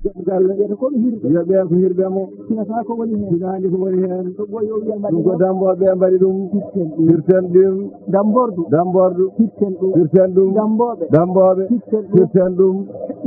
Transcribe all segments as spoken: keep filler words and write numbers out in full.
Jom galle. Wiyata ko ɓe hirɓe. Yo ɓe ko hirɓe mo. Tinata ko woni heen. Tinaani ko woni heen. Ko ɓooyi o wiya mbaɗi ɗum ko ɗum. Dambooɓe mbaɗi ɗum. Firten ɗum. Firten ɗum. Dambordu. Dambordu. Firten ɗum. Firten ɗum. Dambooɓe. Dambooɓe. Firten ɗum. Firten ɗum.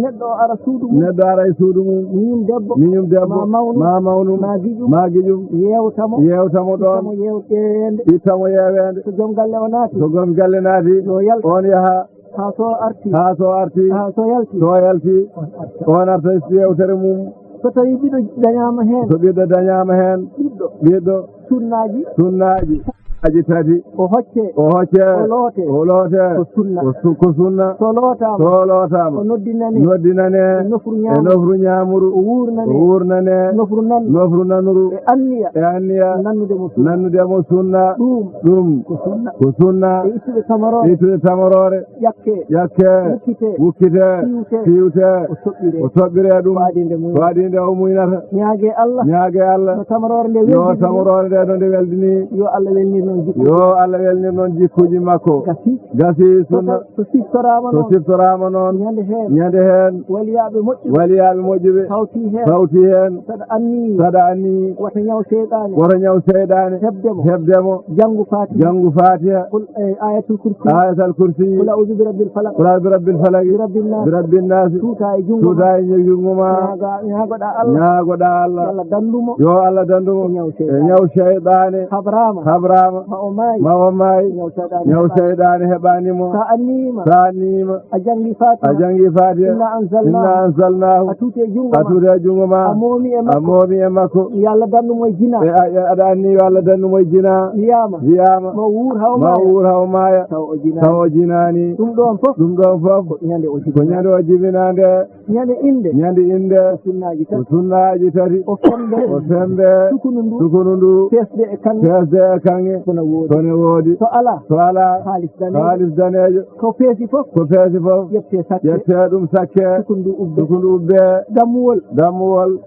Neɗɗo o ara suudu mum. Neɗɗo ara e suudu mum. Miñum debbo. Miñum debbo. Ma mawnum. Ma mawnum. Ma giƴum. Ma giƴum. Yeewta mo. Yeewta mo ɗoon. Itta mo yeeweende. Itta mo yeeweende. So joom galle o naati. So joom galle naati. Yo yaltu. On yaha. Haa so arti. Haa so arti. Haa so yalti. So yalti. On arta. On arta e yeewtere mum. So tawi ɓiɗɗo dañaama heen. So ɓiɗɗo dañaama heen. Ɓiɗɗo. Ɓiɗɗo. Sunnaaji. Sunnaaji. Aji tati. O hocce. O hocce. O loote. O loote. Ko sunna. Ko su-, ko sunna. So lootaama. So lootaama. O noddinane. Noddinane. E nofru ñaamuru. E nofru ñaamuru. O wuurnane. O wuurnane. Nofru nan. Nofru nanuru. E anniya. E anniya. Nannude mo sunna. Nannude mo sunna. Ɗum. Ɗum. Ko sunna. Ko sunna. E ittude tamoroore. Ittude tamoroore. Ƴakke. Ƴakke. Wukkite. Wukkite. Fiwte. Fiwte. O soɓɓire. O soɓɓire ɗum. Ko adii nde muynata. Ko adii nde o muynata. Ñaage Allah. Ñaage Allah. No tamoroore nde weldini. Yo tamoroore nde no nde weldini. Yo Allah welnir noon jikkuuji. Yo Allah welnir noon jikkuuji makko. Gasi. Gasi sunna. So, so siftoraama noon. So siftoraama noon. Ñande heen. Ñande heen. Waliyaaɓe moƴƴuɓe. Waliyaaɓe moƴƴuɓe. Hawti heen. Hawti heen. Saɗa anni. Saɗa anni. Wata ñaw seyɗaane. Wata ñaw seyɗaane. Heɓde mo. Heɓde mo. Janngu Faatiha. Janngu Faatiha. Qul, eh, Ayatul Kursi. Ayatal Kursi. Qul a'udhu bi rabbil falaq. Qul a'udhu bi rabbil falaq. Bi rabbin nas. Bi rabbin nas. Tuuta e junngo ma. Tuuta e junngo ma. Ñaaga-, ñaagoɗaa Allah. Ñaagoɗaa Allah. Yo Allah danndu mo. Yo Allah danndu mo. E ñaw seyɗaane. E ñaw seyɗaane. Habraama. Habraama. Ma o maayi. Ma o maayi. Ñaw seyɗaane. Ñaw seyɗaane heɓaani mo. Sa anniima. Sa anniima. A janngi Faatiha. A janngi Faatiha. Inna anzalnaahu. Inna anzalnaahu. A tuuti e junngo ma. A tuuti e junngo ma. A moomi e makko. A moomi e makko. Yo Allah danndu mo e jinaa. E a, e aɗa anni yo Allah danndu mo e jinaa. Wiyaama. Wiyaama. Ma wuur haa o maaya. Ma wuur haa o maaya. Tawa o jinaani. Tawa o jinaani. Ɗum ɗoon fof. Ɗum ɗoon fof. Ko ñande o jibinaa. Ko ñande o jibinaa nde. Ñande innde. Ñande innde. Ko sunnaaji tati. Ko sunnaaji tati. O femmbe. O femmbe. Sukunu ndu. Sukunu ndu. Feesde e kaŋŋe. Feesde e kaŋŋe. Kono woodi. Kono woodi. So alaa. So alaa. Haalis daneejo. Haalis daneejo. Ko feesi fof. Ko feesi fof. Ƴettee sakke. Ƴettee ɗum sakke. Sukunu ndu ubbee. Sukunu ubbee. Dammuwol. Dammuwol.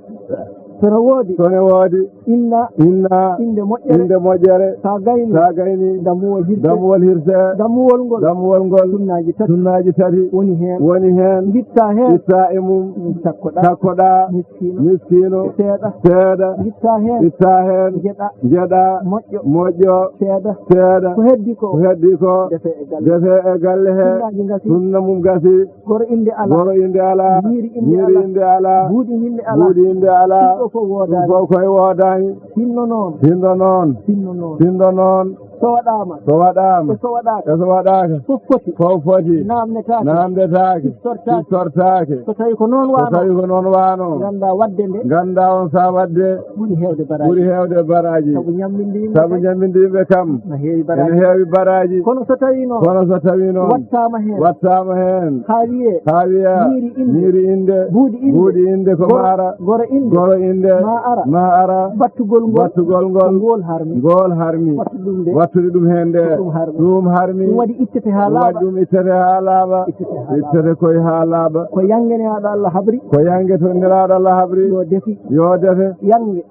Sono woodi. Sono woodi. Inna. Inna. Innde moƴƴere. Innde moƴƴere. Sa gayni. Sa gayni. Dammuwol hirse. Dammuwol hirse. Dammuwol ngol. Dammuwol ngol. Sunnaaji tati. Sunnaaji tati. Woni heen. Woni heen. Ngitta heen. Ngitta e mum. Takkoɗaa. Takkoɗaa. Miskiino. Miskiino. Seeɗa. Seeɗa. Ngitta heen. Ngitta heen. Njeɗa. Njeɗa. Moƴƴo. Moƴƴo. Seeɗa. Seeɗa. Ko heddi ko. Ko heddi ko. Defe e galle. Defe e galle he. Sunnaaji ngasi. Sunna mum gasi. Goro innde alaa. Goro innde alaa. Ñiiri innde alaa. Ñiiri innde alaa. Buuɗi innde alaa. Buuɗi innde alaa. Ɗum ɗo fof woodaani. Ɗum fof koye woodaani. Sinno noon. Sinno noon. Sinno noon. Sinno noon. So waɗaama. So waɗaama. E so waɗaaka. E so waɗaaka. Fof foti. Fof foti. Naamnetaake. Naamnetaake. Siftortaake. Siftortaake. So tawi ko noon waano. So tawi ko noon waano. Nganndaa waɗde nde. Nganndaa on saa waɗde. Ɓuri heewde baraaji. Ɓuri heewde baraaji. Sabu ñammindiiɓe. Sabu ñammindiiɓe kam. No heewi baraaji. Ene heewi baraaji. Kono so tawi noon. Kono so tawi noon. Wattaama heen. Wattaama heen. Haa wiyee. Haa wiyee. Ñiiri innde. Ñiiri innde. Buuɗi innde. Buuɗi innde ko goro, maara. Goro innde. Goro innde. Ma ara. Ma ara. Battugol ngol. Battugol ngol. Ko ngol harmi. Ngol harmi. Wattu ɗum nde. Wattude ɗum heen nde. Ko ɗum harmi. Ɗum harmi. Ɗum waɗi ittete haa laaɓa. Ɗum waɗi ɗum ittete haa laaɓa. Ittete haa laaɓa. Ittete koye haa laaɓa. Ko yannge Nelaaɗo Allah habri. Ko yannge to Nelaaɗo Allah habri. Yo defi. Yo defe. Yannge.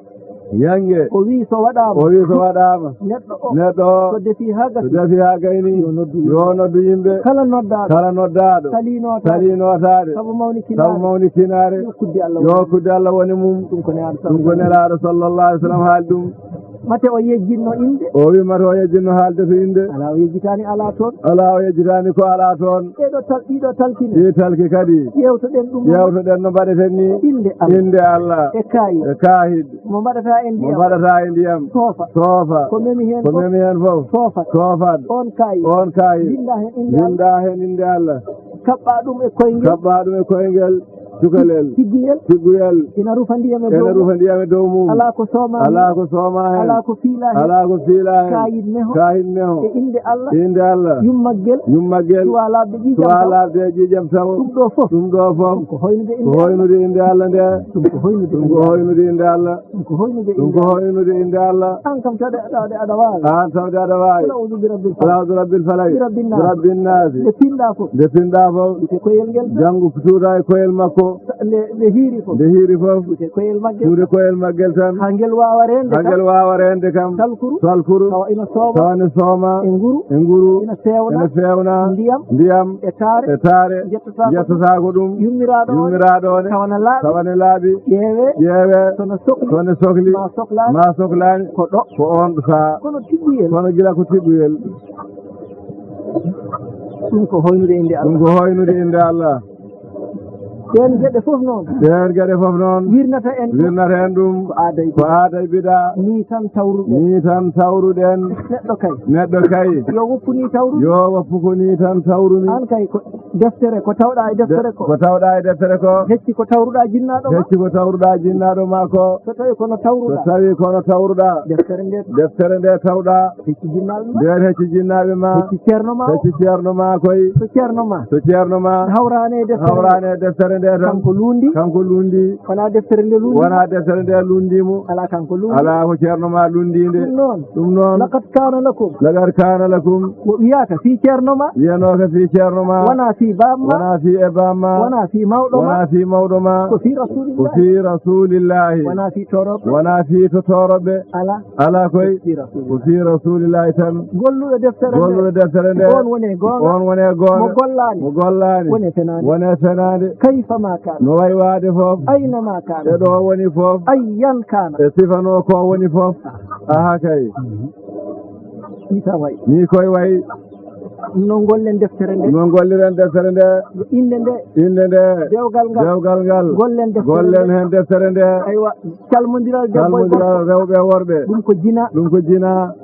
Yannge. O wiyi so waɗaama. O wiyi so waɗaama. Neɗɗo o. Neɗɗo o. So defi haa gasi. So defi haa gayni. Yo noddu yimɓe. Yo noddu yimɓe. Kala noddaaɗo. Kala noddaaɗo. Salii nootaade. Salii nootaade. Sabu mawni kinaare. Sabu mawni kinaare. Yo kuddi Allah woni. Yo kuddi Allah woni mum. Ɗum ko Nelaaɗo. Ɗum ko Nelaaɗo sallallahu alaihi wasallam haali ɗum. Mate o yejjitno innde. O wi mate o yejjitno haalde to innde. Alaa o yejjitaani alaa toon. Alaa o yejjitaani ko alaa toon. Ɗeɗo tal-, ɗiɗo talkine. Ɗi talki kadi. Ƴeewtoɗen ɗum. Ƴeewtoɗen no mbaɗeten ni. Innde Allah. Innde Allah. E kaayit. E kaayit. Mo mbaɗata e ndiyam. Mo mbaɗata e ndiyam. Soofa. Soofa. Ko memi heen fof. Ko memi heen fof. Soofat. Soofat. On kaayit. On kaayit. Binnda heen innde Allah. Binnda heen innde Allah. Kaɓɓa ɗum e koyngel. Kaɓɓa ɗum e koyngel. Cukalel. Tigguyel. Tigguyel. Ina rufa ndiyam e dow mum. Ina rufa ndiyam e dow mum. Alaa ko sooma heen. Alaa ko sooma heen. Alaa ko fiila heen. Alaa ko fiila heen. Kaayit meho. Kaayit meho. E innde Allah. Innde Allah. Yummaggel. Yummaggel. Suwa laaɓde ƴiiƴam tawo. Suwa laaɓde ƴiiƴam tawo. Ɗum ɗo fof. Ɗum ɗo fof. Ko hoynude innde Allah. Ko hoynude innde Allah nde. Ɗum ko hoynude innde Allah. Ɗum ko hoynude innde Allah. Ɗum ko hoynude innde Allah. Ɗum ko hoynude innde Allah. Aan kam tawde aɗa, aɗa, aɗa waawi. Aan tawde aɗa waawi. Qul a'udhu bi rabbil falaq. Qul a'udhu bi rabbil falaq. Bi rabbin nas. Bi rabbin nas. Nde pinɗa fof. Nde pinɗa fof. Ƴettee koyel ngel tan. Janngu tuuta e koyel makko. Nde, nde hiiri fof. Nde hiiri fof. Suude koyel maggel. Suude koyel maggel tan. Haa ngel waawa reende kam. Haa ngel waawa reende kam. Talkuru. Talkuru. Tawa ina sooma. Tawa ina sooma. E nguru. E nguru. Ina feewna. Ina feewna. Ndiyam. Ndiyam. E taare. E taare. Njettataako ɗum. Njettataako ɗum. Yummiraaɗo o. Yummiraaɗo o ne. Tawa na laaɓi. Tawa ne laaɓi. Ƴeewee. Ƴeewee. So no sokli. So ne sokli. Ma soklaani. Ma soklaani. Ko ɗo. Ko oon ɗo sahaa. Kono tiɓɓuyel. Kono gila ko tiɓɓuyel. Ɗum ko hoynude innde Allah. Ɗum ko hoynude innde Allah. Ɗeen geɗe fof noon. Ɗeen geɗe fof noon. Wirnata en ɗum. Wirnata en ɗum. Ko aaday. Ko aaday bidaa. Nii tan tawruɗen. Nii tan tawruɗen. Neɗɗo kay. Neɗɗo kay. Yo woppu nii tawrude. Yo woppu ko nii tan tawrumi. Aan kay ko deftere, ko tawɗaa e deftere ko. Ko tawɗaa e deftere ko. Hecci ko tawruɗaa jinnaaɗo ma. Hecci ko tawruɗaa jinnaaɗo ma ko. So tawi kono tawruɗaa. So tawi kono tawruɗaa. Deftere nde. Deftere nde tawɗaa. Hecci jinnaaɓe ma. Ndeen hecci jinnaaɓe ma. Hecci ceerno ma. Hecci ceerno ma koy. So ceerno ma. So ceerno ma. Hawraani e deftere nde. Hawraani e deftere nde tan. Kanko luundi. Kanko luundi. Wonaa deftere nde luundi. Wonaa deftere nde luundi mo. Alaa kanko luundi. Alaa ko ceerno ma luundi nde. Ɗum noon. Ɗum noon. Laqad kaana lakum. Laqad kaana lakum. Ko wiyaaka fii ceerno ma. Wiyanooka fii ceerno ma. Wonaa fii baam ma. Wonaa fii e baam ma. Wonaa fii mawɗo ma. Wonaa fii mawɗo ma. Ko fii Rasuulillaahi. Ko fii Rasuulillaahi. Wonaa fii toorooɓe. Wonaa fii to toorooɓe. Alaa. Alaa koy. Fii Rasuulillaahi. Ko fii Rasuulillaahi tan. Golluɗo deftere nde. Golluɗo deftere nde. Oon woni e goonga. Oon woni e goonga. Mo gollaani. Mo gollaani. Woni e fenaande. Woni e fenaande. Kayfa ma kaana. No wayi waade fof. Ayna ma kaana. E ɗo woni fof. Ayyan kaana. E sifa no ko woni fof. Aha kay. Nii tan wayi. Nii koy wayi. No ngollen deftere nde. No ngolliren deftere nde. Innde nde. Innde nde. Dewgal ngal. Dewgal ngal. Ngollen deftere nde. Ngollen heen deftere nde. Aywa, calmondiral debbo e gorko. Calmondiral rewɓe e worɓe. Ɗum ko jinaa. Ɗum ko jinaa.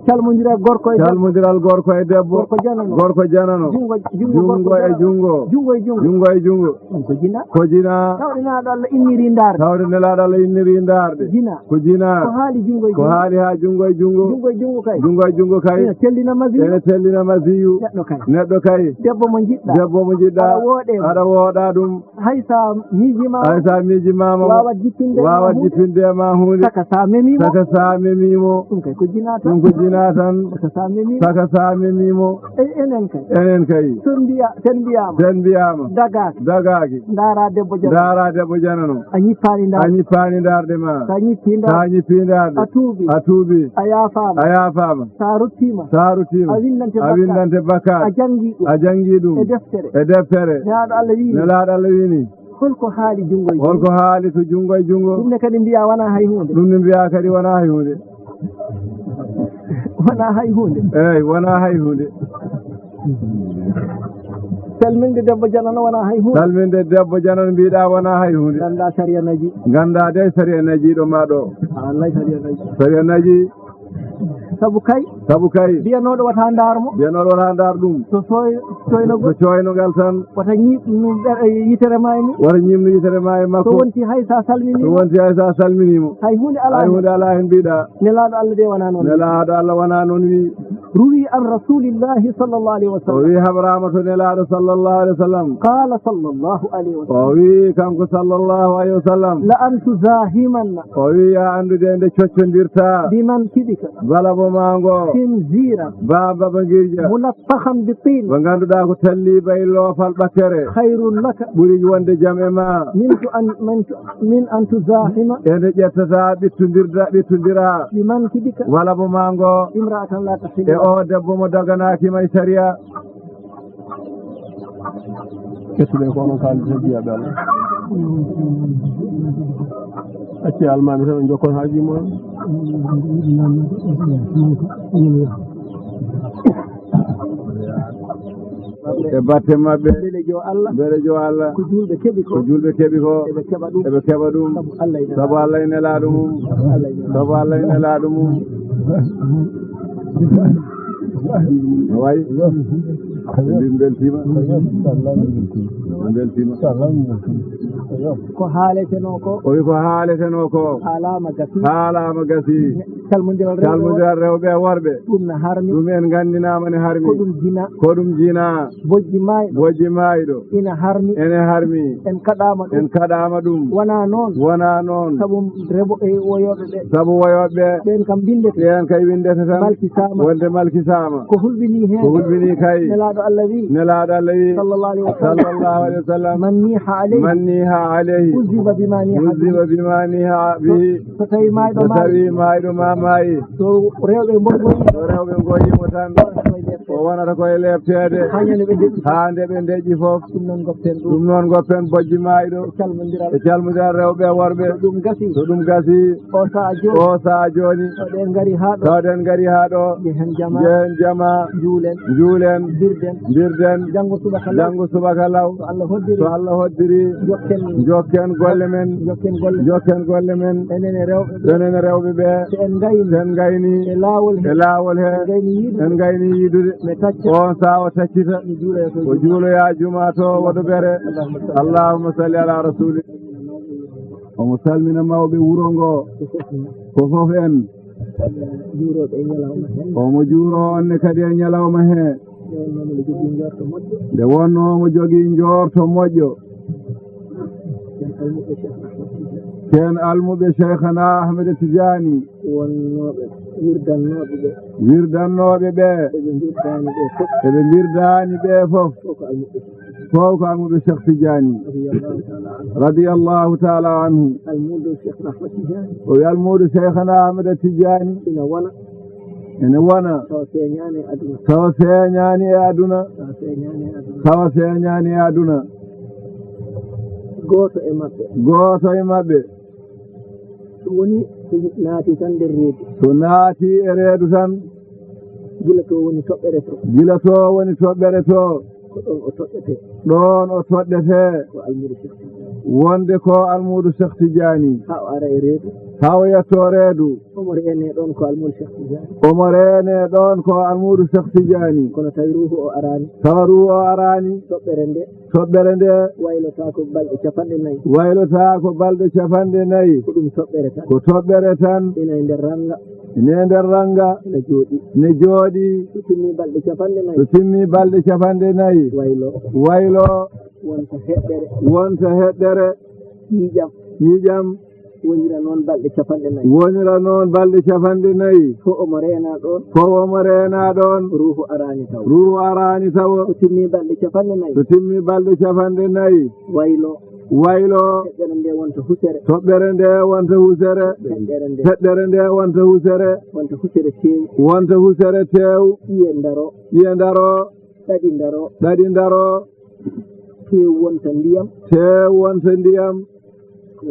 Calmondiral gorko e debbo. Calmondiral gorko e debbo. Gorko janano. Gorko janano. Junngo, junngo gorko janano. Junngo e junngo. Junngo e junngo. Junngo e junngo. Ɗum ko jinaa. Ko jinaa. Tawde nelaaɗo Allah inniri ndaarde. Tawde nelaaɗo Allah inniri ndaarde. Jinaa. Ko jinaa. Ko haali junngo e junngo. Ko haali haa junngo e junngo. Junngo e junngo kay. Junngo e junngo kay. Ina tellina masiyu. Ina tellina masiyu. Neɗɗo kay. Neɗɗo kay. Debbo mo njiɗɗaa. Debbo mo njiɗɗaa. Aɗa wooɗee mo. Aɗa wooɗaa ɗum. Hay so a miijiima. Hay so a miijimaama mo. Waawat jippinde e ma huunde. Waawat jippinde e ma huunde. Saka so a memii mo. Saka so a memii mo. Ɗum kay ko jinaa tan. Ɗum ko jinaa tan. Saka so a memii mo. Saka so a memii mo. E-, enen kay. Enen kay. So mbiya-, so en mbiyaama. So en mbiyaama. Dagaaki. Dagaaki. Ndaaraa debbo janano. Ndaaraa debbo janano. A ñippaani ndaarde. A ñippaani ndaarde ma. So a ñippii ndaarde. So a ñippii ndaarde. A tuubii. A tuubii. A yaafaama. A yaafaama. So a ruttiima. So a ruttiima. A winndante bakkaat. A winndante bakkaat. A janngii ɗum. A janngii ɗum. E deftere. E deftere. Nelaaɗo Allah wiyi. Nelaaɗo Allah wiyi ni. Holko haali junngo e junngo? Holko haali to junngo e junngo? Ɗum ne kadi mbiyaa wonaa hay huunde. Ɗum ne mbiyaa kadi wonaa hay huunde. Wonaa hay huunde. Eey, wonaa hay huunde. Salminde debbo janano wonaa hay huunde. Salminde debbo janano mbiɗa wonaa hay huunde. Nganndaa sariya naji. Nganndaa de sariya najiiɗo ma ɗo. Wallay sariya naji. Sariya naji. Sabu kay. Sabu kay. Mbiyanooɗo wata ndaar mo. Mbiyanooɗo wata ndaar ɗum. So sooy-, sooynagol. So cooynangal tan. Wata ñiiɓnu ɓe-, yitere ma e mum. Wata ñiiɓnu yitere ma e makko. So wonti hay sa salminii mo. So wonti hay sa salminii mo. Hay huunde alaa heen. Hay huunde alaa heen mbiɗa. Nelaaɗo Allah de wonaa noon. Nelaaɗo Allah wonaa noon wi. Ruwi an Rasuulillahi sallallahu alayhi wa sallam. O wi haɓraama to Nelaaɗo sallallahu alayhi wa sallam. Qaala sallallahu alayhi wa sallam. O wi kanko sallallahu alayhi wa sallam. La an tuzaahimanna. O wi a anndude nde coccondirta. Bimankibika. Balabo ma ngo. Khinziran. Ba-, baba ngirja. Mulaffakhan bi tin. Mo ngannduɗaa ko talliba e loofal ɓakkere. Khayrun laka. Ɓuri wonde jam e ma. Min tu an, min tu, min an tuzahima. E nde ƴettata ɓittondirda, ɓittondira. Bimankibika. Balabo ma ngo. Imra'atan la tahillu. E o debbo mo daganaaki ma e sariya. Kettuɗe ko onon kaaldi tan jiyaaɓe Allah. Acci almaami tan, on jokkon haaji mon. E batte maɓɓe. Mbele jo Allah. Mbele jo Allah. Ko juulɓe keɓi ko. Ko juulɓe keɓi ko. Eɓe keɓa ɗum. Eɓe keɓa ɗum. Sabu Allah e nelaaɗo. Sabu Allah e nelaaɗo mum. Allah e nelaaɗo. Sabu Allah e nelaaɗo mum. No wayi. Min mbeltiima. Min mbeltiima. Ko haaletenoo ko. O wi ko haaletenoo ko. Haalaama gasi. Haalaama gasi. Calmondiral rewɓe e worɓe. Calmondiral rewɓe e worɓe. Ɗum ne harmi. Ɗum en nganndinaama ne harmi. Ko ɗum jina. Ko ɗum jina. Bojji maayɗo. Bojji maayɗo. Ina harmi. Ene harmi. En kaɗaama ɗum. En kaɗaama ɗum. Wonaa noon. Wonaa noon. Sabu rebo-, e woyooɓe ɓe. Sabu woyooɓe ɓe. Ɓeen kam mbinndete. Ɓeen kay winndete tan. Malkisaama. Wonde malkisaama. Ko hulɓinii heen. Ko hulɓinii kay. Nelaaɗo Allah wi. Nelaaɗo Allah wi. Sallallahu alayhi wa sallam. Sallallahu alayhi wa sallam. Man niha alayhi. Man niha alayhi. Uzziba bima niha bihi. Uzziba bima niha bihi. So, so tawi maayɗo So maay. tawi maayɗo ma maayi. So rewɓe mboy ngoyi. So rewɓe ngoyi mo tan. O wonata koye leefteede. Haa nde ɓe ndeƴƴi. Haa nde ɓe ndeƴƴi fof. Ɗum noon ngoppen ɗum. Ɗum noon ngoppen bojji maayɗo. E calmondiral. E calmondiral rewɓe e worɓe. So ɗum gasi. So ɗum gasi. O saha jooni. O saha jooni. Taw ɗen ngari haa ɗo. Taw ɗen ngari haa ɗo. Njehen jama. Njehen jama. Njuulen. Njuulen. Mbirden. Mbirden. Janngo subaka law. Janngo subaka law. So Allah hoddiri. So Allah hoddiri. Njokken. Njokken golle men. Njokken golle. Njokken golle men. Enen e rewɓe ɓe. Enen e rewɓe ɓe. So en ngayni. So en ngayni. E laawol he. E laawol he. En ngayni yiidude. En ngayni yiidude. Mi tacca. On saha o taccita. Mi juuloya to O juuloya juma to waɗo bere. Allahumma salli. Allahumma salli ala rasuli. Omo salmina mawɓe wuro ngo. Ko fof en. Juurooɓe e ñalawma heen. Omo juuro on ne kadi e ñalawma he. Nde wonnoo mo jogii njoorto moƴƴo. Nde wonnoo mo jogii njoorto moƴƴo. Ken almuɓɓe Cheikh Ahmed Tidiane. Ken almuɓɓe Cheikhana Ahmed Tidiane. Wonnooɓe, wirdannooɓe ɓe. Wirdannooɓe ɓe. Eɓe mbirdaani ɓe fof. Eɓe mbirdaani ɓe fof. Fof ko almuɓɓe Cheikh. Fof ko almuɓɓe Cheikh Tidiane. Radiyallahu taala anhu. Radiyallahu taala anhu. Almuudo Cheikh Ahmed Tidiane. O wi almuudo Cheikhana Ahmed Tidiane. Ina wona. Ene wona. Tawa feeñaani e aduna. Tawa feeñaani e aduna. Tawa feeñaani e aduna. Tawa feeñaani e aduna. Gooto e maɓɓe. Gooto e maɓɓe. So woni, so naati tan nder reedu. So naati e reedu tan. Gila to woni toɓɓere to. Gila to woni toɓɓere to. Ko ɗoon o toɗɗetee. Ɗoon o toɗɗetee. Ko almuudo Cheikh Tidiane. Wonde ko almuudo Cheikh Tidiane. Haa o ara e reedu. Haa o yetto reedu. Omo reenee ɗoon ko almuudo Cheikh Tidiane. Omo reenee ɗoon ko almuudo Cheikh Tidiane. Kono tawi ruuhu o araani. Tawa ruuhu o araani. Toɓɓere nde. Toɓɓere nde. Waylotaako balɗe capanɗe nayi. Waylotaako balɗe capanɗe nayi. Ko ɗum toɓɓere tan. Ko toɓɓere tan. Ina e nder rannga. Ina e nder rannga. Ina jooɗi. Ina jooɗi. So timmi balɗe capanɗe nayi. So timmi balɗe capanɗe nayi. Waylo. Waylo. Wonta heɗɗere. Wonta heɗɗere. Ƴiiƴam. Ƴiiƴam. Wonira noon balɗe capanɗe nayi. Wonira noon balɗe capanɗe nayi. Fof omo reena ɗoon. Fof omo reena ɗoon. Ruuhu araani taw. Ruuhu araani taw. So timmi balɗe capanɗe nayi. So timmi balɗe capanɗe nayi. Waylo. Waylo. Toɓɓere nde wonta husere. Toɓɓere nde wonta husere. Feɗɗere nde. Feɗɗere nde wonta husere. Wonta husere teew. Wonta husere teew. Ƴiye ndaro. Ƴiye ndaro. Ɗaɗi ndaro. Ɗaɗi ndaro. Teew wonta ndiyam. Teew wonta ndiyam.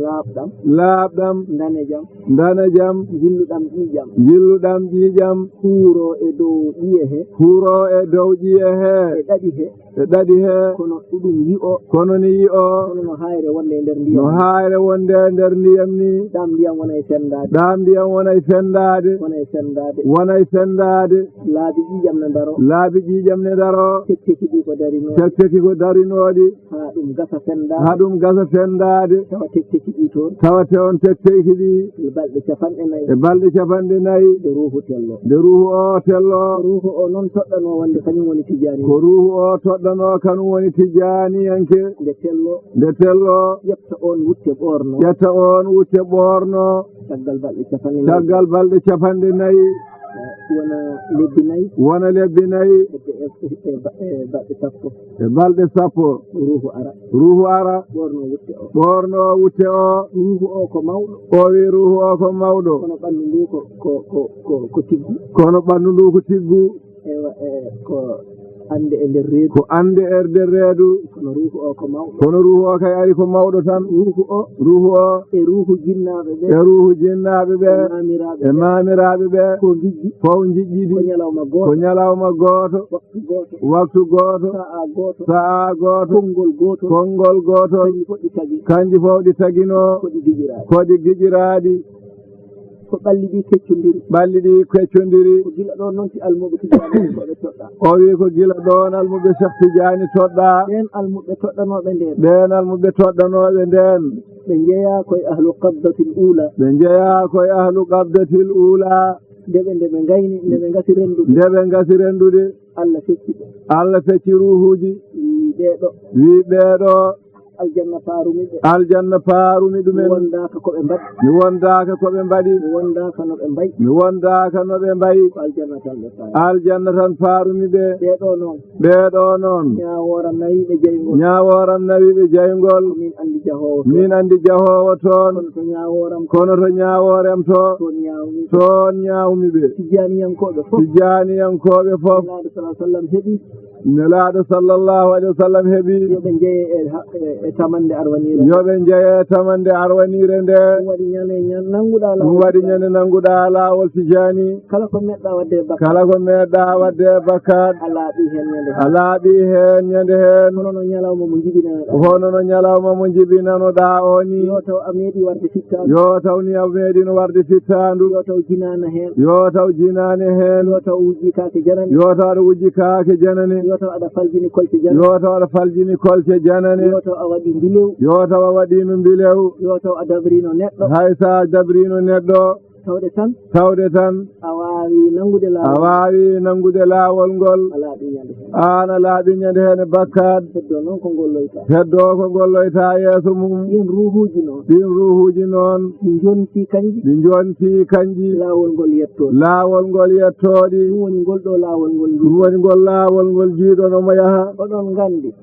Laaɓɗam. Laaɓɗam. Ndanejam. Ndanejam. Njilluɗam ƴiiƴam. Njilluɗam ƴiiƴam. Huuro e dow ƴiye he. Huuro e dow ƴiye he. E ɗaɗi he. E ɗaɗi he. Kono ɗum yi'o. Kono ni yi'o. Kono no haayre wonde e nder ndiyam. No haayre wonde e nder ndiyam ni. Ɗam ndiyam wona e fenndaade. Ɗam ndiyam wona e fenndaade. Wona e fenndaade. Wona e fenndaade. Laabi ƴiiƴam ne ndaro. Laabi ƴiiƴam ne ndaro. Tekteki ɗi ko darinooɗi. Tekteki ko darinooɗi. Haa ɗum gasa fenndaade. Haa ɗum gasa fenndaade. Tawa tekteki ɗi toon. Tawa te on tekteki ɗi. E balɗe capanɗe nayi. E balɗe capanɗe nayi. Nde ruuhu tello. Nde ruuhu o tello. Ruuhu o noon toɗɗanoo wonde kañum woni Tijaani. Ko ruuhu o toɗɗanoo kanum woni Tijaaniyanke. Nde tello. Nde tello. Ƴetta on wutte ɓoorno. Ƴetta on wutte ɓoorno. Caggal balɗe capanɗe nayi. Caggal balɗe capanɗe nayi. Wona lebbi nayi. Wona lebbi nayi. Hedde e, e, e ba-, e balɗe sappo. E balɗe sappo. Ruuhu ara. Ruuhu ara. Ɓoorno wutte o. Ɓoorno wutte o. Ruuhu o ko mawɗo. O wi ruuhu o ko mawɗo. Kono ɓanndu ndu ko, ko, ko, ko, ko tiggu. Kono ɓanndu ndu ko tiggu. Ewa, e, ko annde e nder reedu. Ko annde e nder reedu. Kono ruuhu o ko mawɗo. Kono ruuhu o kay ari ko mawɗo tan. Ruuhu o. Ruuhu o. E ruuhu jinnaaɓe ɓe. E ruuhu jinnaaɓe ɓe. E maamiraaɓe ɓe. E maamiraaɓe ɓe. Ko njijji. Fof njijjidi. Ko ñalawma gooto. Ko ñalawma gooto. Waktu gooto. Waktu gooto. Sa'a gooto. Sa'a gooto. Konngol gootol. Konngol gootol. Kanji fof ɗi tagi. Kanji fof ɗi taginoo. Ko ɗi gijiraaɗi. Ko ɗi gijiraaɗi. Ko ɓalli ɗi keccondiri. Ɓalli ɗi keccondiri. Ko gila ɗoon noon si almuɓɓe Tijaani ko ɓe toɗɗaa. O wi ko gila ɗoon almuɓɓe Cheikh Tijaani toɗɗaa. Ɓeen almuɓɓe toɗɗanooɓe ndeen. Ɓeen almuɓɓe toɗɗanooɓe ndeen. Ɓe njeyaa koye ahlu qabdatil uula. Ɓe njeyaa koye ahlu qabdatil uula. Nde ɓe, nde ɓe ngayni, nde ɓe ngasi renndude. Nde ɓe ngasi renndude. Allah fecci ɓe. Allah fecci ruuhuuji. Wii ɓee ɗo. Wii ɓee ɗo. Aljanna faarumi ɓe. Aljanna faarumi ɗumen. Mi wondaaka ko ɓe mbaɗi. Mi wondaaka ko ɓe mbaɗi. Mi wondaaka no ɓe mbayi. Mi wondaaka no ɓe mbayi. Ko aljanna tan ɓe faari. Aljanna tan faarumi ɓe. Ɓee ɗo noon. Ɓee ɗo noon. Ñaawooram nawi ɓe jeyngol. Ñaawooram nawi ɓe jeyngol. Ko min anndi jahoowo toon. Min anndi jahoowo toon. Kono to ñaawooram. Kono to ñaawooram to. Toon ñaawmi. Toon ñaawmi ɓe. Tijjaaniyankooɓe fof. Tijjaaniyankooɓe fof. Nelaaɗo sallallahu alaihi wasallam heɓi. Nelaaɗo sallallahu alaihi wasallam heɓi. Yo ɓe njeye e ha-, e, e tamannde arwaniire. Yo ɓe njeye e tamannde arwaniire nde. Ɗum waɗi ñande ñan-, nannguɗaa ɗum laawol waɗi Tijjaani. Ñande nannguɗaa laawol Tijjaani. Kala ko meeɗɗaa waɗde e bakkaat. Kala ko meeɗɗaa waɗde e bakkaat. A laaɓi heen ñande heen. A laaɓi heen ñande heen. Hono no ñalawma mo njibinanoɗaa. Hono no ñalawma mo njibinanoɗaa o ni. Yo taw a meeɗi warde fittaandu. Yo taw ni a meeɗino warde fittaandu. Yo taw jinaana heen. Yo taw jinaane heen. Yo taw wujji kaake janane. Yo taw aɗa wujji kaake janane. Yo taw aɗa faljini kolce janane. Yo taw aɗa faljini kolce janane. Yo taw a waɗi mbilew. Yo taw a waɗiino mbilew. Yo taw a dabriino neɗɗo. Hay so a dabriino neɗɗo. Tawde tan. Tawde tan. A waawi nanngude laawol. A waawi nanngude laawol ngol. A laaɓi ñande heen. Aan a laaɓi ñande heen e bakkaat. Heddoo noon ko ngolloytaa. Heddoo ko ngolloytaa yeeso mum. Ɗiin ruuhuuji noon. Ɗiin ruuhuuji noon. Ɗi njontii kanji. Ɗi njontii kanji. Laawol ngol yettoo. Laawol ngol yettoo ɗi. Ɗum woni ngol ɗo laawol ngol. Ɗum woni ngol laawol ngol jiiɗon omo yaha. Oɗon nganndi.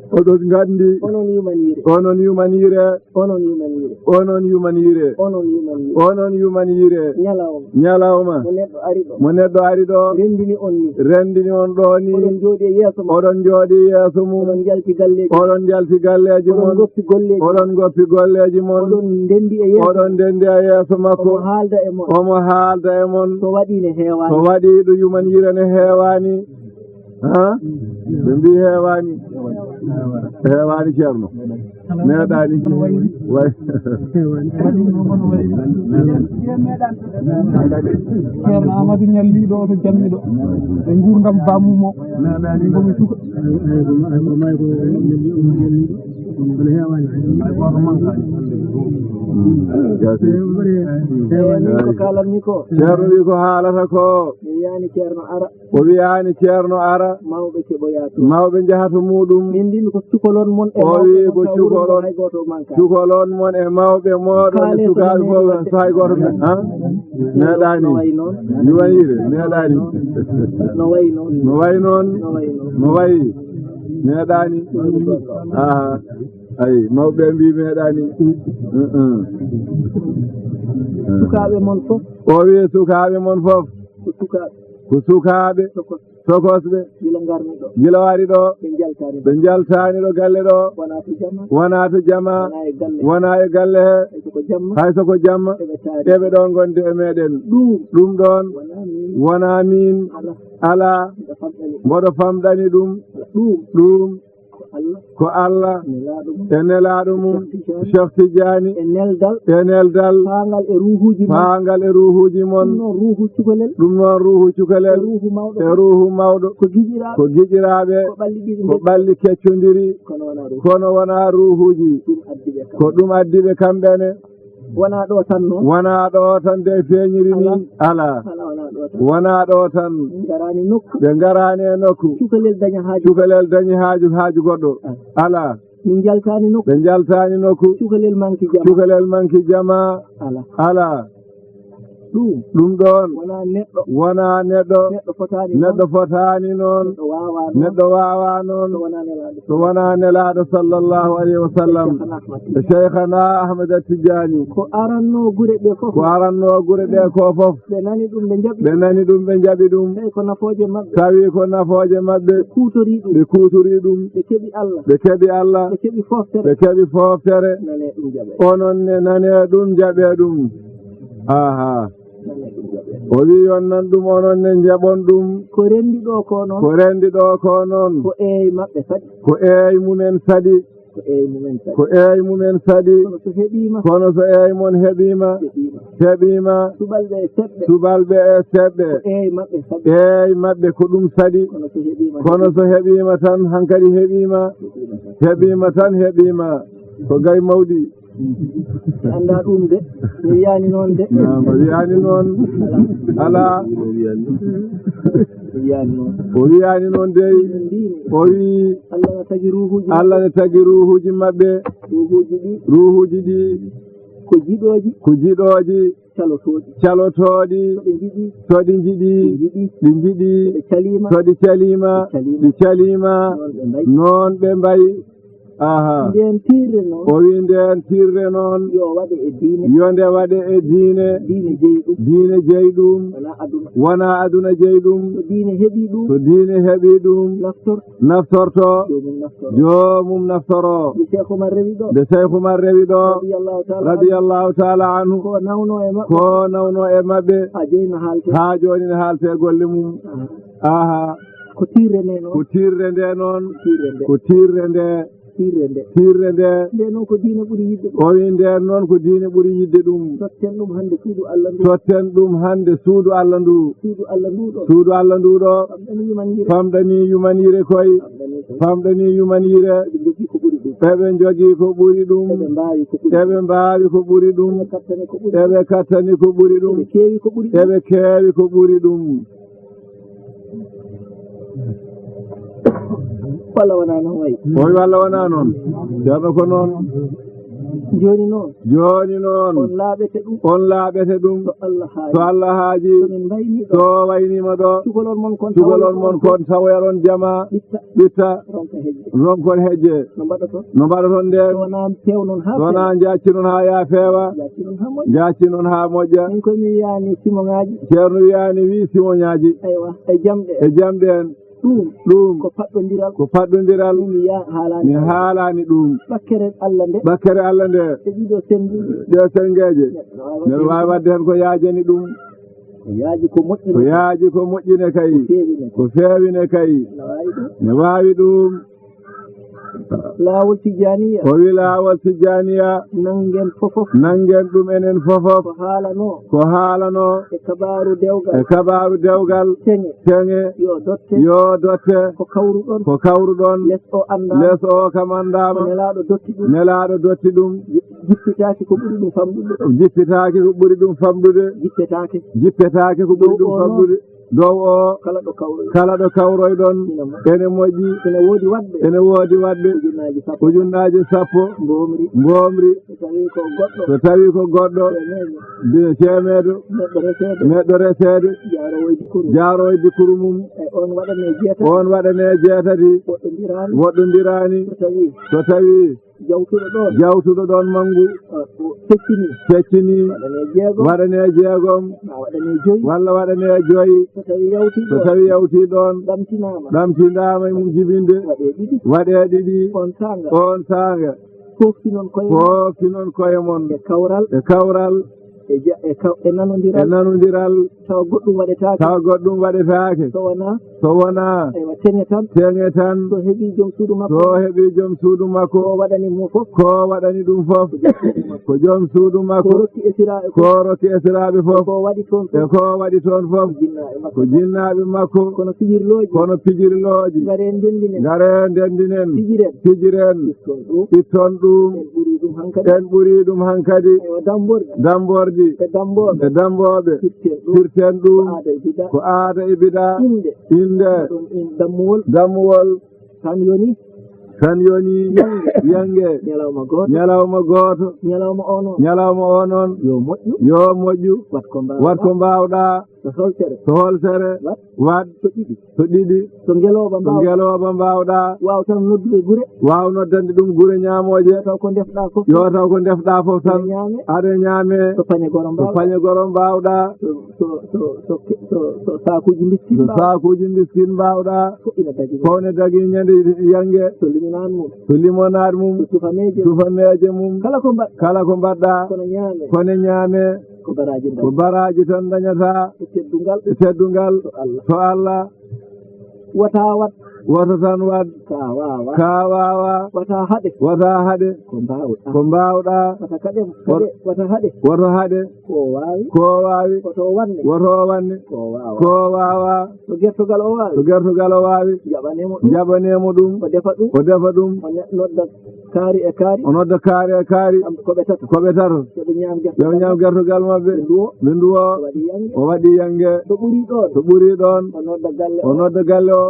Oɗon nganndi. Onon yumaniire. Onon yumaniire. Onon yumaniire. Onon yumaniire. Onon yumaniire. Onon yumaniire. Ñalawma. Ñalawma. Mo neɗɗo ari ɗo. Mo neɗɗo ari ɗo. Renndini on ni. Renndini on ɗo ni. Oɗon njooɗi e yeeso mum. Oɗon njooɗi e yeeso mum. Oɗon njalti galleeji. Oɗon njalti galleeji mon. Oɗon ngoppi golleeji. Oɗon ngoppi golleeji mon. Oɗon ndenndi e yeeso. Oɗon ndenndi e yeeso makko. Omo haalda e mon. Omo haalda e mon. So waɗi ne heewaani. So waɗi ɗo yumaniire ne heewaani. Ha? Ɓe mbii heewaani. Heewaani, Ceerno. Meeɗaani. Way. Ceerno Amadou Ñalli ɗo to Jammi ɗo. E nguurndam baamu mo. Min ko mi suka. Ko kaalatmi ko. Ceerno wi ko haalata ko. Mi wiyaani Ceerno ara. O wiyaani Ceerno ara. Mawɓe keɓoyaa toon. Mawɓe njaha to muuɗum. Min mbiimi ko cukalon mon e o mawɓe wii mon ko taw wuro ngo cukalon, hay gooto mankaani. Cukalon mon e mawɓe mooɗon e sukaaɓe fof, so hay gooto men, ha? Meeɗaani. No wayi noon. Yumaniire, meeɗaani. No wayi noon. No wayi noon. No wayi noon. No wayi. Meeɗaani. Aha. Ay, mawɓe mbii meeɗaani. Uh-uh. Sukaaɓe mon fof. O wii sukaaɓe mon fof. Ko sukaaɓe. Ko sukaaɓe. Tokos. Tokosɓe. Gila ngarmi ɗo. Gila wari ɗo. Ɓe njaltaani. Ɓe njaltaani ɗo galle ɗo. Wonaa to jama. Wonaa to jama. Wonaa e galle. Wonaa e galle he. Hay so ko jamma. Hay so ko jamma. Eɓe taari. Eɓe ɗo ngondi e meeɗen. Ɗum. Ɗum ɗoon. Wonaa min. Wonaa min. Alaa. Alaa. Mboɗo famɗani. Mboɗo famɗani ɗum. Alaa. Ɗum. Ɗum. Ko Allah. Ko Allah. Nelaaɗo mum. E nelaaɗo mum. Cheikh Tidiane. Cheikh Tidiane. E neldal. E neldal. Faangal e ruuhuuji mon. Faangal e ruuhuuji mon. Ɗum noon ruuhu cukalel. Ɗum noon ruuhu cukalel. E ruuhu mawɗo. E ruuhu mawɗo. Ko giƴiraaɓe. Ko giƴiraaɓe. Ko ɓalli ɗiɗi. Ko ɓalli keccondiri. Kono wonaa ruuhu. Kono wonaa ruuhuuji. Ɗum addi ɓe kam. Ko ɗum addi ɓe kamɓe ne. Wonaa ɗo tan noon. Wonaa ɗo tan de feeñiri ni. Alaa. Alaa. Alaa, wonaa ɗo tan. Wonaa ɗo tan. Ɓe ngaraani nokku. Ɓe ngaraani e nokku. Cukalel daña haaju. Cukalel dañi haaju, haaju goɗɗo. Alaa. Alaa. Min njaltaani nokku. Ɓe njaltaani nokku. Cukalel manki jama. Cukalel manki jama. Alaa. Alaa. Ɗum. Ɗum ɗoon. Wonaa neɗɗo. Wonaa neɗɗo. Neɗɗo fotaani noon. Neɗɗo fotaani noon. Neɗɗo waawaa noon. Neɗɗo waawaa noon. So wonaa nelaaɗo. So wonaa nelaaɗo sallallahu alayhi wa sallam. E Cheikhana Ahmad Tijani. Ko arannoo gure ɗe fof. Ko arannoo gure ɗe ko fof. Ɓe nani ɗum, ɓe njaɓi. Ɓe nani ɗum, ɓe njaɓi ɗum. Tawi ko nafooje maɓɓe. Tawi ko nafooje maɓɓe. Ɓe kuutorii ɗum. Ɓe kuutorii ɗum. Ɓe keɓi Allah. Ɓe keɓi Allah. Ɓe keɓi fooftere. Ɓe keɓi fooftere. Nane ɗum jaɓe. Onon ne nane ɗum, jaɓe ɗum. Aha. Nane ɗum jaɓe. O wi on nan ɗum, onon ne njaɓon ɗum. Ko renndi ɗo ko noon. Ko renndi ɗo ko noon. Ko eey maɓɓe saɗi. Ko eey mumen saɗi. Ko eey mumen saɗi. Ko eey mumen saɗi. Kono so heɓiima. Kono so eey mon heɓiima. Heɓiima. Heɓiima. Subalɓe e seɓɓe. Subalɓe e seɓɓe. Ko eey maɓɓe saɗi. Eey maɓɓe ko ɗum saɗi. Kono so heɓiima. Kono so heɓiima tan hankadi heɓiima. Heɓiima tan. Heɓiima tan heɓiima. Ko gay mawɗi. Mi anndaa ɗum de. Mi wiyaani noon de. Naam, o wiyaani noon. Alaa. Mi wiyaani noon. O wiyaani noon dey. Min mbiimi. O wii, Allah ne tagi ruuhuuji Allah maɓɓe. Ne tagi ruuhuuji maɓɓe. Ruuhuuji ɗi. Ruuhuuji ɗi. Ko jiɗooji. Ko jiɗooji. Calotooɗi. Calotooɗi. So ɗi njiɗi. So ɗi njiɗi. Ɗi njiɗi. Ɗi njiɗi. So ɗi caliima. So ɗi caliima. Ɗi caliima. Ɗi caliima. Noon ɓe mbayi. Noon ɓe mbayi. Aha. Ndeen tiirre noon. O wii ndeen tiirre noon. Yo waɗe e diine. Yo nde waɗe e diine. Diine jeyi ɗum. Diine jeyi ɗum. Wonaa aduna. Wonaa aduna jeyi ɗum. So diine heɓii ɗum. So diine heɓii ɗum. Naftorto. Naftorto. Joomum naftoro. Joomum naftoro. Nde Cheikh Oumar rewi ɗo. Nde Cheikh Oumar rewi ɗo. Radiyallahu ta'ala anhu. Radiyallahu ta'ala anhu. Ko nawno e maɓɓe. Ko nawno e maɓɓe. Haa jooni no haalte. Haa jooni no haalte golle mum. Aha. Aha. Ko tiirre nde noon. Ko tiirre nde noon. Tiirre nde. Ko tiirre nde. Tiirre nde. Tiirre nde. Nde noon ko diine ɓuri yiɗde ɗum. O wii ndeen noon ko diine ɓuri yiɗde ɗum. Totten ɗum hannde suudu Allah ndu. Totten ɗum hannde suudu Allah ndu. Suudu Allah ndu ɗo. Suudu Allah ndu ɗo. Famɗani yumaniire. Famɗani yumaniire koy. Famɗani ko. Famɗani yumaniire. Eɓe njogii ko ɓuri ɗum. Eɓe njogii ko ɓuri ɗum. Eɓe mbaawi ko ɓuri ɗum. Eɓe mbaawi ko ɓuri ɗum. Eɓe kattani ko ɓuri ɗum. Eɓe kattani ko ɓuri ɗum. Eɓe keewi ko ɓuri ɗum. Eɓe keewi ko ɓuri ɗum. Walla wonaa noon wayi? O wii walla wonaa noon. Ceerno ko noon. Jooni noon. Jooni noon. On laaɓete ɗum. On laaɓete ɗum. So Allah haaji. So Allah haaji. So min mbaynii ɗo. So wayniima ɗo. Cukalon mon kon. Cukalon mon kon tawoyron jama. Ɓitta. Ɓitta. Ronka hejje. Ronkon hejje. No mbaɗoton? No mbaɗoton ndeen? So wonaa peewnon haa feewa. So wonaa njaaccinon haa yaa feewa. Njaaccinon haa moƴƴa. Njaaccinon haa moƴƴa. Min koy mi wiyaani simoŋaaji. Ceerno wiyaani wii simoŋaaji. Aywa, e jamɗe. E jamɗe en. Ɗum. Ɗum. Ko paɗɗondiral. Ko paɗɗondiral. Ɗum mi ya-, haalaani. Mi haalaani ɗum. Ɓakkere Allah nde. Ɓakkere Allah nde. E ɗiɗo sennduuji. Ɗe senngeeje. Neɗɗo waawa waɗde heen ko yaajani ɗum. Ko yaaji ko moƴƴi. Ko yaaji ko moƴƴi ne kay. Ko feewi ne kay. Ko feewi ne kay. Ne waawi ɗum. Ne waawi ɗum. Laawol Tijjaaniya. O wi laawol Tijjaaniya. Nanngen fofof. Nanngen ɗum enen fofof. Ko haalanoo. Ko haalanoo. E kabaaru dewgal. E kabaaru dewgal. Teŋe. Teŋe. Yo dotte. Yo dotte. Ko kawruɗon. Ko kawruɗon. Les o anndaama. Les o kam anndaama. Ko Nelaaɗo dotti ɗum. Nelaaɗo dotti ɗum. Ji-, jippitaaki ko ɓuri ɗum famɗude. Jippitaaki ko ɓuri ɗum famɗude. Jippetaake. Jippetaake ko ɓuri ɗum famɗude. Dow o noon. Dow o. Kala ɗo kawroy. Kala ɗo kawroyɗon. Ina moƴƴi. Ene moƴƴi. Ene woodi waɗɓe. Ene woodi waɗɓe. Ujunnaaji sappo. Ujunnaaji sappo. Mboomri. Mboomri. So tawii ko goɗɗo. So tawii ko goɗɗo. Teemeejo. Bine teemeedo. Neɗɗo reseede. Neɗɗo reseede. Jaaroowo e dikkuru. Jaaroowo e dikkuru mum. E on waɗane jeetati. On waɗane jeetati. Woɗɗondiraani. Woɗɗondiraani. So tawii. So tawii. Jawtuɗo ɗoon. Jawtuɗo ɗoon manngu. Ah, o feccini. Feccini. Waɗane jeegom. Waɗane jeegom. Ma waɗane joyi. Walla waɗane joyi. So tawi yawti ɗoon. So tawi yawti ɗoon. Ɗamtinaama. Ɗamtinaama e mum jibinde. Waɗe ɗiɗi. Waɗe ɗiɗi. On saanga. On saanga. Fooftinon koye mon. Fooftinon koye mon. E kawral. E kawral. E ja-, e kaw-, e nanondiral. E nanondiral. Tawa goɗɗum waɗetaake. Tawa goɗɗum waɗetaake. So wonaa. So wonaa. Eywa, teŋe tan. Teŋe tan. So heɓii joom suudu makko. So heɓii joom suudu makko. Ko waɗani mo fof. Ko waɗani ɗum fof. Ko joom suudu makko. Ko joom suudu makko. Ko rokki esiraaɓe fof. Ko rokki esiraaɓe fof. Ko waɗi toon fof. E ko waɗi toon fof. Ko jinnaaɓe makko. Ko jinnaaɓe makko. Kono pijirlooji. Kono pijirlooji. Ngaree ndenndinen. Ngaree ndenndinen. Pijiren. Pijiren. Itton ɗum. Itton ɗum. En ɓurii ɗum hankadi. En ɓurii ɗum hankadi. Eywa, dammborɗi. Dammborɗi. E dammbooɓe. E dammbooɓe. Firten ɗum. Firten ɗum. Ko aada e bidaa. Ko aada e bidaa. Innde. Innde. Ɗum in-, dammuwol. Dammuwol. Tan yoni. Tan yoni. Yange. Yange. Ñalawma gooto. Ñalawma gooto. Ñalawma o noon. Ñalawma o noon. Yo moƴƴu. Yo moƴƴu. Wat ko mbaawɗaa. Wat ko mbaawɗaa. So holtere. So holtere. Wat. Waɗ. So ɗiɗi. So ɗiɗi. So ngelooba. So mbaawɗaa. Ngelooba mbaawɗaa. Waaw tan noddude gure. Waaw noddande ɗum gure ñaamooje. Yo taw ko ndefɗaa fof. Yo taw ko ndefɗaa fof tan. Aɗa ñaame. Aɗa ñaame. So pañe goro. So mbaawɗaa. Pañe goro mbaawɗaa. So, so, so, so, so, so saakuuji mbiskit. So mbaawɗaa. Saakuuji mbiskit mbaawɗaa. Fof ina dagi. Fof ne dagi ñande yange. So limonade mum. So limonade mum. So tufameeje. Tufameeje mum. Kala ko mbaɗ-. Kala ko mbaɗɗaa. Kono ñaame. Kono ñaame. Ko baraaji ndañata. Ko baraaji tan ndañata. E teddungal. E teddungal. To Allah. To Allah. Wata waɗ. Wata tan waɗ. Ka waawa. Ka waawa. Wata haɗe. Wata haɗe. Ko mbaawɗaa. Ko mbaawɗaa. Wata kaɗe. Wat-. Kaɗe. Wata haɗe. Wata haɗe. Ko waawi. Ko waawi. Woto waɗne. Woto waɗne. Ko waawa. Ko waawa. So gertogal o waawi. So gertogal o waawi. Jaɓanee mo ɗum. Jaɓanee mo ɗum. O defa ɗum. O defa ɗum. O ne-, nodda. Kaari e kaari. O nodda kaari e kaari. Kamɓe ko ɓe tato. Ko ɓe tato. Yo ɓe ñaam gertogal. Yo ɓe ñaam gertogal maɓɓe. Ɓe nduwo. Ɓe nduwo. O waɗi yannge. O waɗi yannge. Ɗo ɓuri ɗoon. Ɗo ɓuri ɗoon. O nodda galle. O nodda galle o.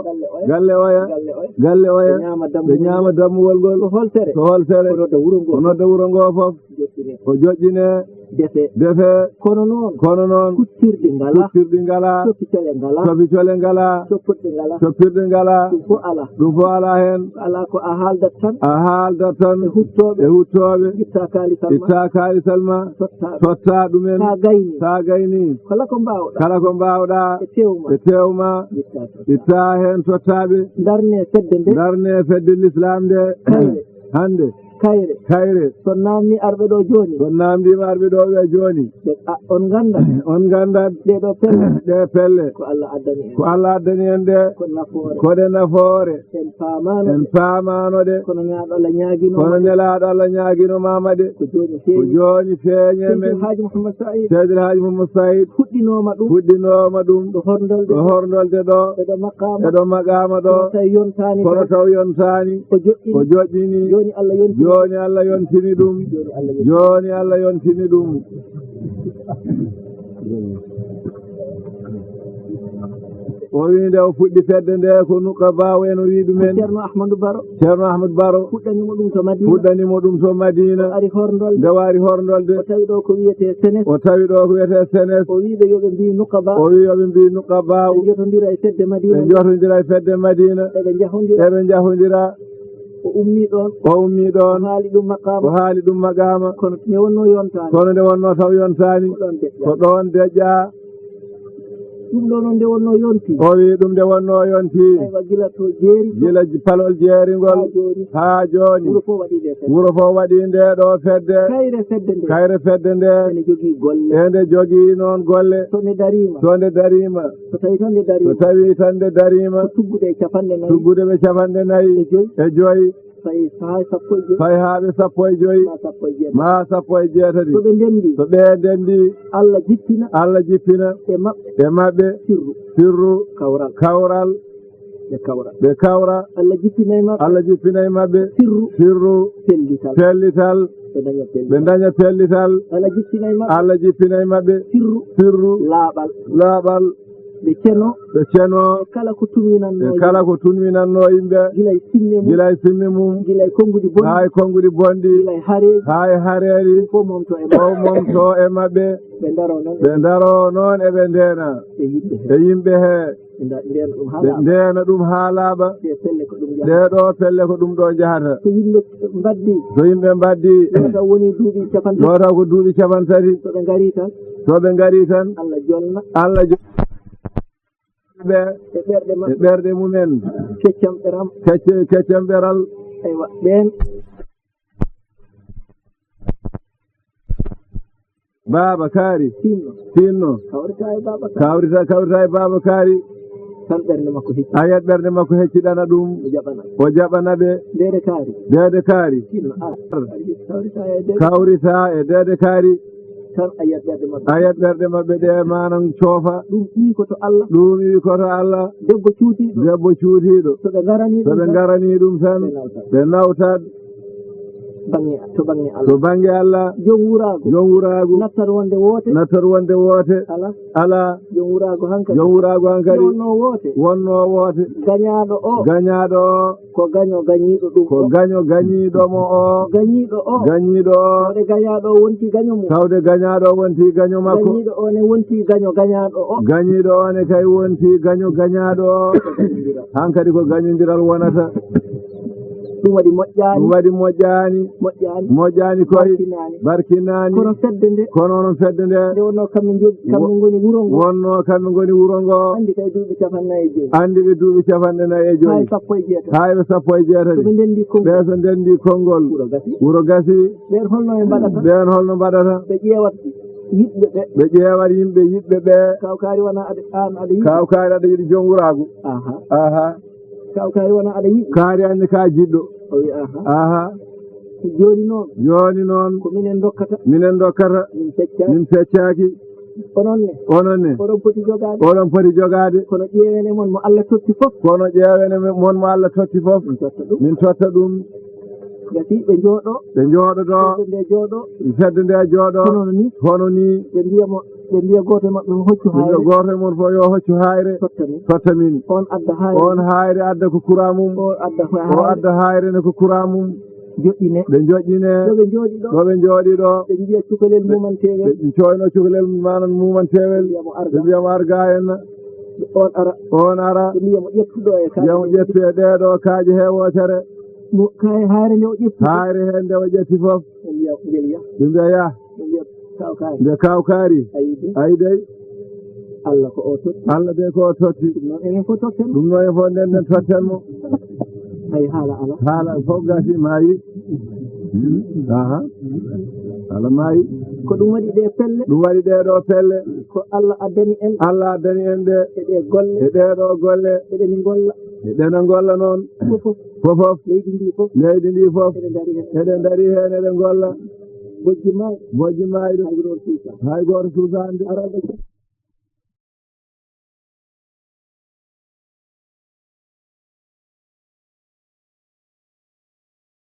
Galle oya. Galle oya. Galle oya. Ɓe ñaama dammuwol. Ɓe ñaama dammuwol ngol. Ko holtere? Ko holtere? O nodda wuro ngoo. O nodda wuro ngoo fof. Joɗɗine. O joɗɗine. Defe. Defe. Kono noon. Kono noon. Kuccirɗi ngalaa. Kuccirɗi ngalaa. Coppicole ngalaa. Coppicole ngalaa. Coppirɗe ngalaa. Coppirɗe ngalaa. Ɗum fof alaa. Ɗum fof alaa heen. Alaa ko a haaldat tan. A haaldat tan. E huttooɓe. E huttooɓe. Itta kaalisal ma. Itta kaalisal ma. Totta. Totta ɗumen. Sa gayni. Sa gayni. Kala ko mbaawɗaa. Kala ko mbaawɗaa. E teew ma. E teew ma. Itta. Itta heen tottaaɓe. Ndarne fedde nde. Ndarne fedde Lislaam nde. Kayre. Hannde. Kayre. Kayre. So naamni arɓe ɗo jooni. So naamndiima arɓe ɗo ɓe jooni. Ɓe, a, on nganndat. On nganndat. Ɗee ɗo pelle. Ɗee pelle. Ko Allah addani en. Ko Allah addani en ɗe. Ko nafoore. Ko ɗe nafoore. En paamaano ɗe. En paamaano ɗe. Kono Nelaaɗo Allah ñaagino. Kono Nelaaɗo Allah ñaagino maama ɗe. Ko jooni feeñi. Ko jooni feeñi e men. Seydi El Haaji Muhammad Saïd. Seydi El Haaji Muhammad Saïd. Fuɗɗinooma ɗum. Fuɗɗinooma ɗum. Ɗo horndolde. Ɗo horndolde ɗo. E ɗo maqaama. E ɗo maqaama ɗo. Kono tawi yontaani. Kono taw yontaani. O joɗɗini. O joɗɗini. Jooni Allah yontini. Jooni Allah yontini ɗum. Jooni Allah yontini. Jooni Allah yontini ɗum. O wii nde o fuɗɗi fedde nde ko nuqabaaw en o wii ɗumen. Ceerno Ahmadu Baro. Ceerno Ahmadu Baro. Fuɗɗanimo ɗum to Madina. Fuɗɗanimo ɗum to Madina. O ari horndolde. Nde o ari horndolde. O tawi ɗo ko wiyetee Senes. O tawi ɗo ko wiyetee Senes. O wii ɓe yo ɓe mbii nuqabaaw. O wii yo ɓe mbii nuqabaaw. Ɓe njotondira e fedde Madina. Ɓe njotondira e fedde Madina. Eɓe njahondira. Eɓe njahondira. O ummii ɗoon. O ummii ɗoon. O haali ɗum maqaama. O haali ɗum maqaama. Kono nde wonnoo yontaani. Kono nde wonnoo taw yontaani. Ko ɗoon deƴƴaa. Ko ɗoon deƴƴaa. Ɗum ɗoo noon nde wonnoo yontii. O wii ɗum nde wonnoo yontii. Aywa, gila to jeeri to. Gila j-, palol jeeri ngol. Haa jooni. Haa jooni. Wuro fof waɗii nde fedde. Wuro fof waɗii nde ɗo fedde. Kayre fedde nde. Kayre fedde nde. Ene jogii golle. Ene jogii noon golle. So nde dariima. So nde dariima. So tawii tan nde dariima. So tawii tan nde dariima. Ko tuggude e capanɗe nayi. Tuggude ɓe capanɗe nayi. E joyi. E joyi. Fayi haa sappo e joyi. Fayi haa ɓe sappo e joyi. Maa sappo e jeetati. Maa sappo e jeetati. So ɓe ndenndii. So ɓe ndenndii. Allah jippina. Allah jippina. E maɓɓe. E maɓɓe. Sirru. Sirru. Kawral. Kawral. Ɓe kawra. Ɓe kawra. Allah jippina e maɓɓe. Allah jippina e maɓɓe. Sirru. Sirru. Pellital. Pellital. Ɓe ndaña pellital. Ɓe ndaña pellital. Allah jippina e maɓɓe. Allah jippina e maɓɓe. Sirru. Sirru. Laaɓal. Laaɓal. Ɓe ceno. Ɓe ceno. E kala ko tunwinannoo. E kala ko tunwinannoo yimɓe. Gila e simme mum. Gila e simme mum. Gila e konnguɗi bonɗi. Haa e konnguɗi bonɗi. Gila e hareeji. Haa e hareeji. Fof momto e maɓɓe. Fof momto e maɓɓe. Ɓe ndaroo noon. Ɓe ndaroo noon eɓe ndeena. E yimɓe he. E yimɓe he. Ɓe nda-, ndeena ɗum haa laaɓa. Ɓe ndeena ɗum haa laaɓa. Ɗee pelle ko ɗum njahata. Ɗee ɗo pelle ko ɗum ɗo njahata. So yimɓe mbaɗdii. So yimɓe mbaɗdii. Ɗo taw woni duuɓi capanɗe tati. Ɗo taw ko duuɓi capanɗe tati. So ɓe ngarii tan. So ɓe ngarii tan. Allah jolna. Allah jo-, ɓe. E ɓerɗe maɓɓe. E ɓerɗe mumen. Keccam ɓeram. Kecce-, keccam ɓeral. Aywa, ɓeen. Baaba Kaari. Tinno. Tinno. Kawrita e Baaba Kaari. Kawrita, kawrita e Baaba Kaari. Tan ɓernde makko hecci. A yiyat ɓernde makko hecciɗana ɗum. O jaɓana. O jaɓana ɓe. Ndeede Kaari. Ndeede Kaari. Tinno, a. Kawrita e Ndeede. Kawrita e Ndeede Kaari. Tan a yiyat ɓerɗe maɓɓe. A yiyat ɓerɗe maɓɓe ɗe manan coofa. Ɗum iwi ko to Allah. Ɗum iwi ko to Allah. Debbo cuutiiɗo. Debbo cuutiiɗo. So ɓe ngaranii ɗum tan. So ɓe ngaranii ɗum tan. Ɓe nawtat. Ɓe nawtat. Bannge, to bannge Allah. To bannge Allah. Joom wuraagu. Joom wuraagu. Nattat wonde woote. Nattat wonde woote. Alaa. Alaa. Joom wuraagu hankadi. Joom wuraagu hankadi. Wonnoo woote. Wonnoo woote. Gañaaɗo o. Gañaaɗo o. Ko gaño gañiiɗo ɗum o. Ko gaño gañiiɗo mo o. Gañiiɗo o. Gañiiɗo o. Tawde gañaaɗo o wonti gaño mum. Tawde gañaaɗo o wonti gaño makko. Gañiiɗo o ne wonti gaño gañaaɗo o. Gañiiɗo o ne kay wonti gaño gañaaɗo o. Ko gañondiral. Hankadi ko gañondiral wonata. Ɗum waɗi moƴƴaani. Ɗum waɗi moƴƴaani. Moƴƴaani. Moƴƴaani koy. Barkinaani. Barkinaani. Kono fedde nde. Kono onon fedde nde. Nde wonnoo kamɓe njogi, kamɓe ngoni wuro ngo. Wonnoo kamɓe ngoni wuro ngo. Anndi kay duuɓi capanɗe nayi e joyi. Anndi ɓe duuɓi capanɗe nayi e joyi. Haa e sappo e jeetati. Haa e sappo e jeetati. So ɓe ndenndi konngol. Ɓe so ndenndi konngol. Wuro gasi. Wuro gasi. Ɓeen holno ɓe mbaɗata? Ɓeen holno mbaɗata? Ɓe ƴeewat yiɗɓe ɓe. Ɓe ƴeewat yimɓe yiɗɓe ɓe. Kaw Kaari wona aɗa, aan aɗa yiɗi. Kaw Kaari aɗa yiɗi joom wuraagu. Aha. Aha. Kaw Kaari wona aɗa yiɗi. Kaari anni ka jiɗɗo. O wi, aha. Aha. Jooni noon. Jooni noon. Ko minen ndokkata. Minen ndokkata. Min peccaaki. Min peccaaki. Onon ne. Onon ne. Oɗon poti jogaade. Oɗon poti jogaade. Kono ƴeewen e mon mo Allah totti fof. Kono ƴeewen e mon mo Allah totti fof. Min totta ɗum. Min totta ɗum. Gasi ɓe njooɗo. Ɓe njooɗo ɗo. Fedde nde jooɗo. Fedde nde jooɗo. Hono ni. Hono ni. Ɓe mbiya mo, ɓe mbiya gooto e maɓɓe, "Hoccu ɓe mbiya haayre." Gooto e mon fof, "Yo hoccu haayre. Totta min. Totta min." On adda haayre. On haayre adda ko kura mum. O adda ko O haayre. Adda haayre ne ko kura mum. Joɗɗine. Ɓe joɗɗine. Ɗo ɓe njooɗi ɗo. Ɗo ɓe njooɗi ɗo. Ɓe njiya cukalel Ɓe, mumantewel. Ɓe coyno cukalel manan mumantewel. Ɓe mbiya mo arga. Ɓe mbiya mo arga en. On ara. On ara. Ɓe mbiya mo ƴettu ɗo e kaaƴe. Mbiya mo ƴettu e ɗee ɗo kaaƴe he wootere. Mo kaay haayre nde o ƴetti. Haayre he nde o ƴetti fof. Ɓe mbiya ngel yah. Ɓe mbiya yah. Ɓe mbiya kaw kaari. Mbiya kaw kaari. Ayi de. Ayi dey. Allah ko o totti. Allah de ko o totti. Ɗum noon enen fof totten. Ɗum noon en fof nden nden totten mo. Ayi haala ala. Haala fof gasi maayi. Aha. Haala maayi. Ko ɗum waɗi ɗe pelle. Ɗum waɗi ɗee ɗo pelle. Ko Allah addani en. Allah addani en ɗe. E ɗe golle. E ɗee ɗo golle. Eɗen ngolla. Eɗen ngolla noon. Fof fof. Fof fof. Leydi ndi fof. Leydi ndi fof. Eɗen ndari heen. Eɗen ndari heen, eɗen ngolla. Bojji maay. Bojji maay ɗum. Hay gooto suusa. Hay gooto suusaande. Arooɓe.